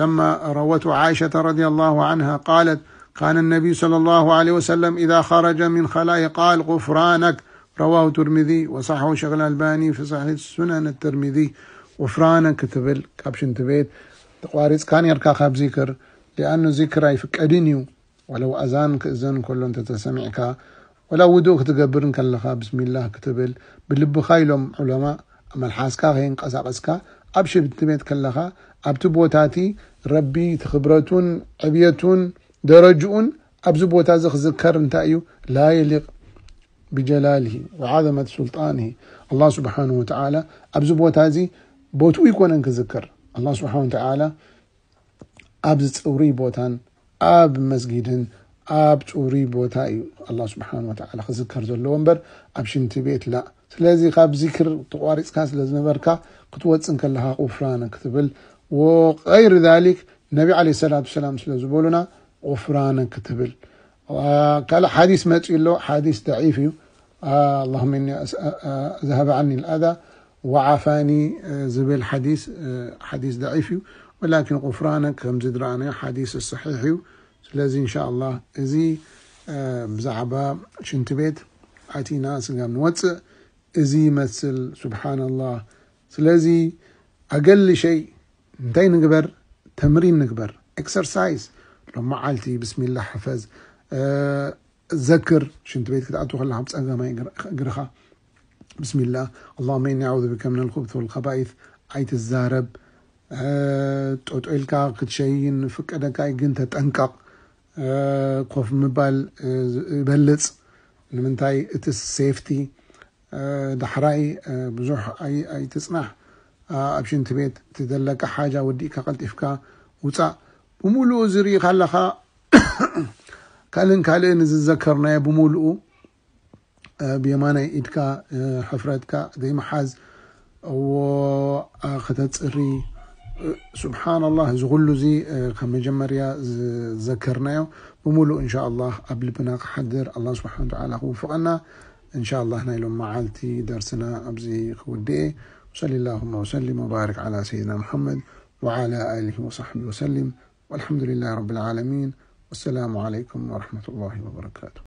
لما روته عائشة رضي الله عنها قالت: كان النبي صلى الله عليه وسلم إذا خرج من خلائه قال: غفرانك. رواه الترمذي وصححه الشيخ الألباني في صحيح سنن الترمذي. غفرانك ክትብል ካብ ሽንቲ ቤት ተቋሪጽካ ኔርካ ካብ ዚክር፣ لأنه ዚክር ኣይፍቀድን እዩ። ወለው ኣዛን ክእዘን ከሎ እንተተሰሚዕካ፣ ወላ ውዱእ ክትገብር እንከለኻ ብስሚላህ ክትብል ብልብኻ ኢሎም ዑለማ፣ መልሓስካ ከይንቀሳቐስካ ኣብ ሽንቲ ቤት ከለኻ ኣብቲ ቦታ እቲ ረቢ እቲ ክብረቱን ዕብየቱን ደረጅኡን ኣብዚ ቦታ እዚ ክዝከር እንታይ እዩ? ላ የሊቕ ብጀላልሂ ወዓዘመት ሱልጣንሂ። ኣላህ ስብሓንሁ ወተዓላ ኣብዚ ቦታ እዚ ቦትኡ ይኮነን ክዝከር። ኣላህ ስብሓንሁ ወተዓላ ኣብዚ ጽሩይ ቦታን ኣብ መስጊድን ኣብ ጽሩይ ቦታ እዩ ኣላህ ስብሓን ወተዓላ ክዝከር ዘለዎ እምበር ኣብ ሽንቲ ቤት ላ። ስለዚ ካብ ዚክር ተቋሪጽካ ስለ ዝነበርካ ክትወጽእ እንከለኻ ቁፍራነ ክትብል ወቀይር ዛሊክ ነቢ ዓለይሂ ሰላቱ ሰላም ስለ ዝበሉና ቁፍራነ ክትብል። ካልእ ሓዲስ መጺኡ ኣሎ፣ ሓዲስ ደዒፍ እዩ። اللهم إني أذهب عني الأذى وعافاني ዝብል ሓዲስ፣ ሓዲስ ደዒፍ እዩ። ወላኪን ቁፍራነ ከምዚ ዝረኣናዮ ሓዲስ ሰሒሕ እዩ። ስለዚ እንሻ ኣላህ እዚ ብዛዕባ ሽንቲ ቤት ኣቲና ስጋብ ንወፅእ እዚ ይመስል። ሱብሓነላህ። ስለዚ ኣገሊ ሸይ እንታይ ንግበር? ተምሪን ንግበር፣ ኤክሰርሳይዝ። ሎም መዓልቲ ብስሚላህ ሕፈዝ፣ ዘክር፣ ሽንቲ ቤት ክትኣቱ ከለኻ ብፀጋማይ እግር-፣ እግርኻ ብስሚላህ፣ اللهم إني أعوذ بك من الخبث والخبائث ኣይትዛረብ። ጠጦ ኢልካ ክትሸይን ፍቀደካ እዩ፣ ግን ተጠንቀቕ። ኮፍ ምባል ይበልፅ። ንምንታይ? እቲ ሴፍቲ። ዳሕራይ ብዙሕ ኣይ-፣ ኣይትፅናሕ። ኣብ ሽንቲ ቤት እቲ ዘለካ ሓጃ ወዲእካ ቀልጢፍካ ውፃእ። ብምሉኡ ዝርኢኻ ኣለኻ። ካልእን ካልእን ዝዘከርናዮ ብምሉኡ ብየማናይ ኢድካ ሕፍረትካ ዘይምሓዝ፣ እዎ፣ ከተፅሪ። ሱብሓነላህ፣ እዚ ኩሉ እዚ ከም መጀመርያ ዝዘከርናዮ ብምሉእ እንሻ ኣላህ ኣብ ልብና ክሓድር ኣላህ ስብሓነ ወተዓላ ክውፍቐና። እንሻ ኣላህ ናይ ሎም መዓልቲ ደርስና ኣብዚ ክውድእ እየ። ወሰሊ ላሁመ ወሰሊም ወባሪክ ዓላ ሰይድና ሙሐመድ ወዓላ ኣሊሂ ወሰሕቢሂ ወሰሊም። ወልሐምዱሊላሂ ረቢል ዓለሚን። ወሰላሙ ዓለይኩም ወረሕመቱላሂ ወበረካቱ።